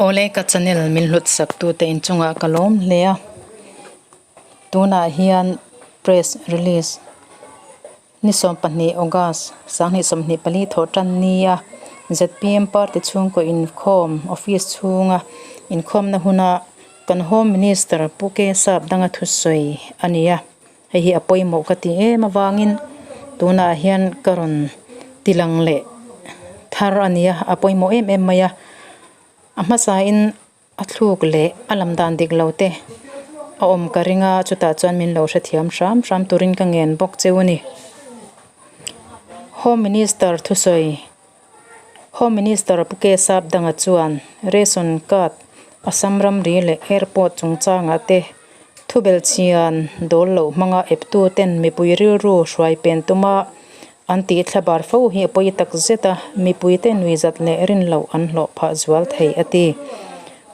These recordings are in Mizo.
Awle ka channel min hlut sak tute inchungah ka lawm hle a, tunah hian press release ni 12 August 2024 thawh tan nia zpm party chhungkaw inkhawm office chhunga inkhawmna huna kan home minister Pu K Sapdanga thusawi a ni a. Hei hi a pawimawh ka ti em avangin tunah hian ka rawn tilang leh thar a ni a, a pawimawh em em mai a. A hmasain a thluk leh a lam dan dik lo te a awm ka ring a, chutah chuan min lo hrethiam hram hram turin ka ngen bawk cheu a ni. Home Minister thusawi Home Minister Pu K Sapdanga chuan Ration Card, Assam ramri leh Airport chungchangah te thubelchhian dawl loh hmanga eptu ten mipui rilru hruai pen tuma an tih thlabar fo hi a pawi tak zet a, mipuite nuihzat leh rin loh an hlawh phah zual thei a ti.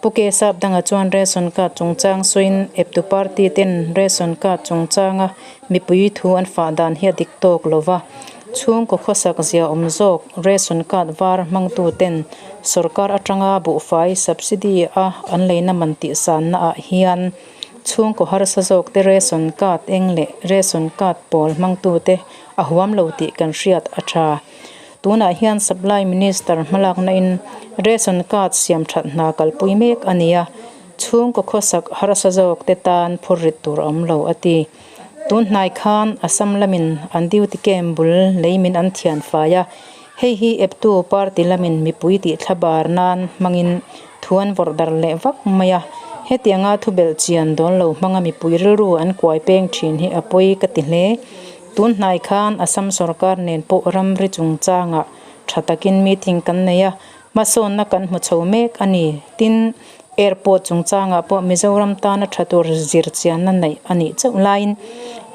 Pu K Sapdanga chuan Ration Card chungchang sawiin eptu party ten Ration Card chungchanga mipui thu an fah dan hi a dik tawk lo va, chhungkaw khawsak zia awm zawk Ration Card var hmangtu ten sorkar atanga buhfai subsidy a an leina man tihsanna ah hian chhungkaw harsa zawk te Ration Card eng leh Ration Card pawl hmangtu te a huam lo tih kan hriat a tha. Tunah hian Supply Minister hmalakna in Ration Card siam that hna kalpui mek a ni a, chhungkaw khawsak harsa zawk te tan phur rit tur a awm lo a ti. Tun hnai khan Assam lamin an duty camp bul lei min an thian fai a, hei hi eptu party lamin mipui tih thlabar nan hmangin thu an vawrh dar leh vak mai a, hetianga thubelh chian dawn lo hmanga mipui rilru an kuai peng thin hi a pawi ka ti hle. Tun hnai khan Assam sorkar nen pawh ramri chungchangah tha takin meeting kan nei a, hmasawnna kan hmu chho mek a ni. Tin, airport chungchangah pawh Mizoram tana tha tur zirchianna neih a nih chauh laiin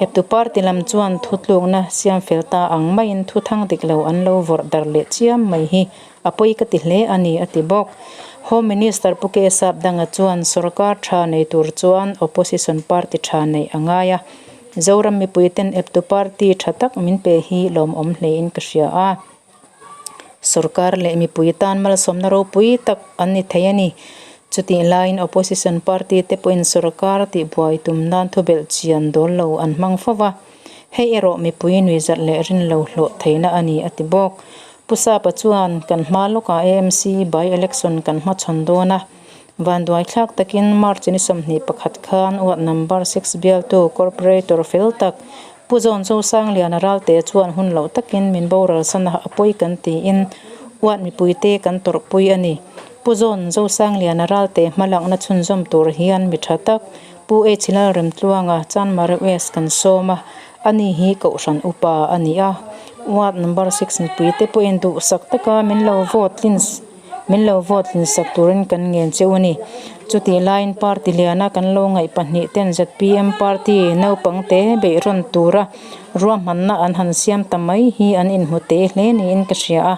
eptu party lam chuan thutlukna siam fel ta ang maiin thuthang dik lo an lo vawrh dar leh chiam mai hi a pawi ka ti hle a ni, a ti bawk. Home Minister Pu K Sapdanga chuan sorkar tha nei tur chuan opposition party tha neih a ngai a. Zoram mipuiten eptu party tha tak min pe hi lawmawm hlein ka hria a. Sorkar leh mipui tan malsawmna ropui tak an ni thei a ni. Chutih laiin opposition party te pawhin sorkar tihbuai tum nan thubelh chian dawl lo an hmang fo va, hei erawh mipui nuihzat leh rin lo hlawh theihna a ni a ti bawk. Pu Sapa chuan kan hma lawkah AMC by election kan hmachhawn dawn a. Vanduai thlak takin March ni 21 khan ward number 6 bialtu corporator fel tak Pu John Zosangliana Ralte chuan hun loh takin min boral sana a pawi kan tiin ward mipuite kan tawrhpui a ni. Pu John Zosangliana Ralte hmalakna chhunzawm tur hian mi tha tak Pu H Lalremtluanga Chanmari West kan sawm a, ani hi Kohhran upa a ni a. Ward number 6 mipuite pawhin duhsak taka min lo vote tlin Min lo vote hlinsak turin kan ngen che u a ni. Chutih laiin party liana kan lo ngaih pahnih ten zpm party naupang te beih rawn tura ruahmanna an han siam ta mai hi an inhmu te hle niin ka hria a,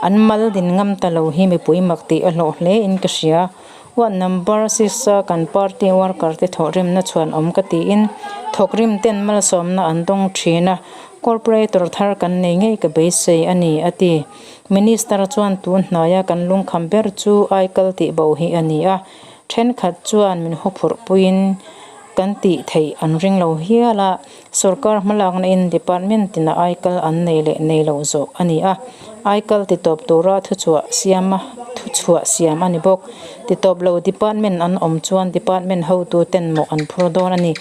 an mal din ngam ta lo hi mipui mak tih a hlawh hle in ka hria. Ward number 6 a kan party worker te thawhrimna chhuan awm ka tiin thawkrim ten malsawmna an dawng thin a, corporator thar kan nei ngei ka beisei a ni, a ti. Minister chuan tun hnaia kan lungkham ber chu aikal tih bo hi a ni a, thenkhat chuan min hawphurh puiin kan tih theih an ring lo hial a, sorkar hmalakna in department tina aikal an nei leh nei lo zawh a ni a, aikal titawp tura thuchhuah siam a thuchhuah siam a ni bawk. Titawp lo department an awm chuan department hotu ten mawh an phur dawn a ni.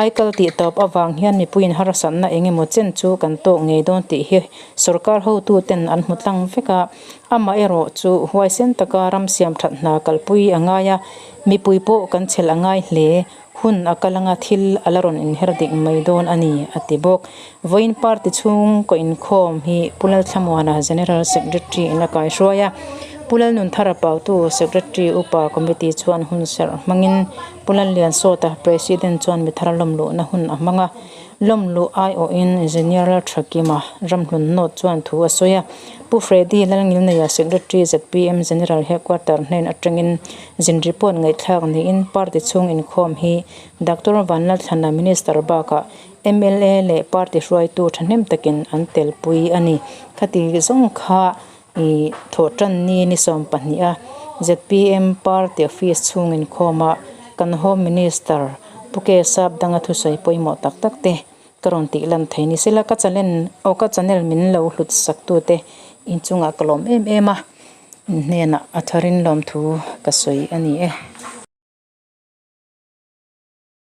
Aikal tihtawp avang hian mipuiin harsatna eng emaw chen chu kan tawk ngei dawn tih hi Sorkar hotuten an hmu tlang vek a, amaherawh chu huaisen taka ram siam that hna kalpui a ngai a, mipui pawh kan chhelh a ngai hle, hun a kal anga thil a la rawn inher dik mai dawn a ni, a ti bawk. Vawiin party chhungkaw inkhawm hi Pu Lalthlamuana General Secretary in a kaihruai a, Pu Lalnunthara Pautu Secretary Upa Committee chuan hun serh hmangin Pu Lalliansawta President chuan mithar lawmluhna hun a hmang a, Lawmluh aiawhin General Thakima Ramhlun Note chuan thu a sawi a, Pu Freddy Lalngilneia Secretary zpm General Headquarter hnen atangin zin report ngaihthlak niin party chhung inkhawm hi Doctor Vanlalthlana Minister bakah mla leh party hruaitu thahnem takin an telpui a ni. Khati zawng kha Ih thawhtan ni ni 20 a zpm party office chhung inkhawm a kan home minister Pu K Sapdanga thusawi pawimawh tak tak te ka rawn tih lan thei ni sela ka channel aw ka channel min lo hlut sak tu te inchungah ka lawm em em a in hnenah a tharin lawmthu ka sawi a ni e.